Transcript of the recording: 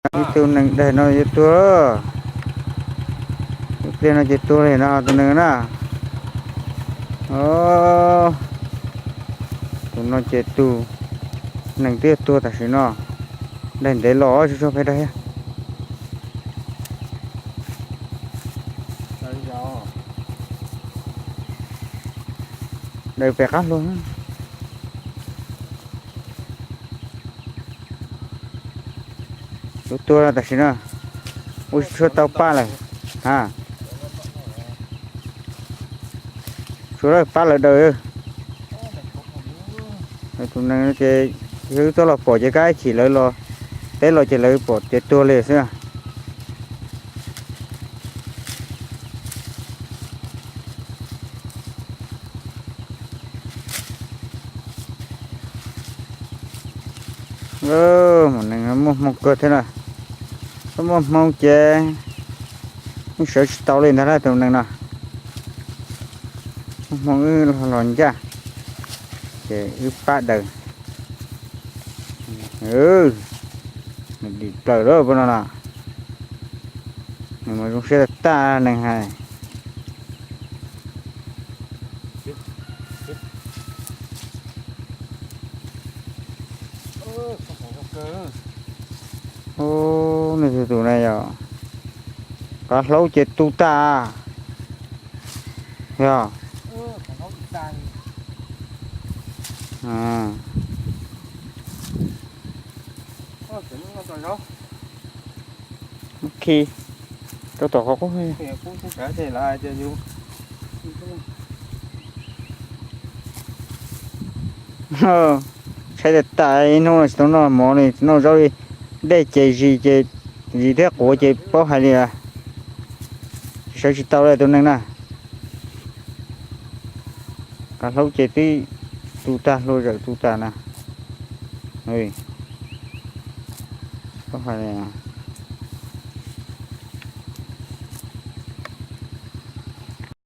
Ib tug nees daig no yuav tuag lawm. Ib pliag no ces tuag li no tus nees na. Tus no ces tus nees twb yuav tuag tam sim no. Daig ntev los tsis tshua pheej daig thiab. Daig pem qab hlua. Yuav tuag tam sim no. Ua tsis tshua tau paj lawm. Ha, tsuas pab lawv daws. Tus nees ces yog wb tuaj los pom ces kab ib chim lawv los, peb los ces lawv pom ces tuag li xwb. Mus nees muaj hmoo kawg thiab na. Muaj hmoo ces yeej sawv tsis tau li ntag lauj tus nees no. Muaj hmoo wb los ncaj ces wb pab daws. Nws dim plaws lawm puas no no. Nws mas zoo siab tag tag nees hais. Ub, nej tus tus na yog, kav hlaub ces tu tag. Yog. Khi rau tom qhov qub. Tshaib tas tas ib hnub no tsis tau noj mov li, noj zaub li. Dej ces zis ces, zis thiab quav ces paub hais li, tsis sawv tsis tau li tus neeg na. Kav hlaub ces twb tu tag, hlua zawm tu tag na. Paub hais li.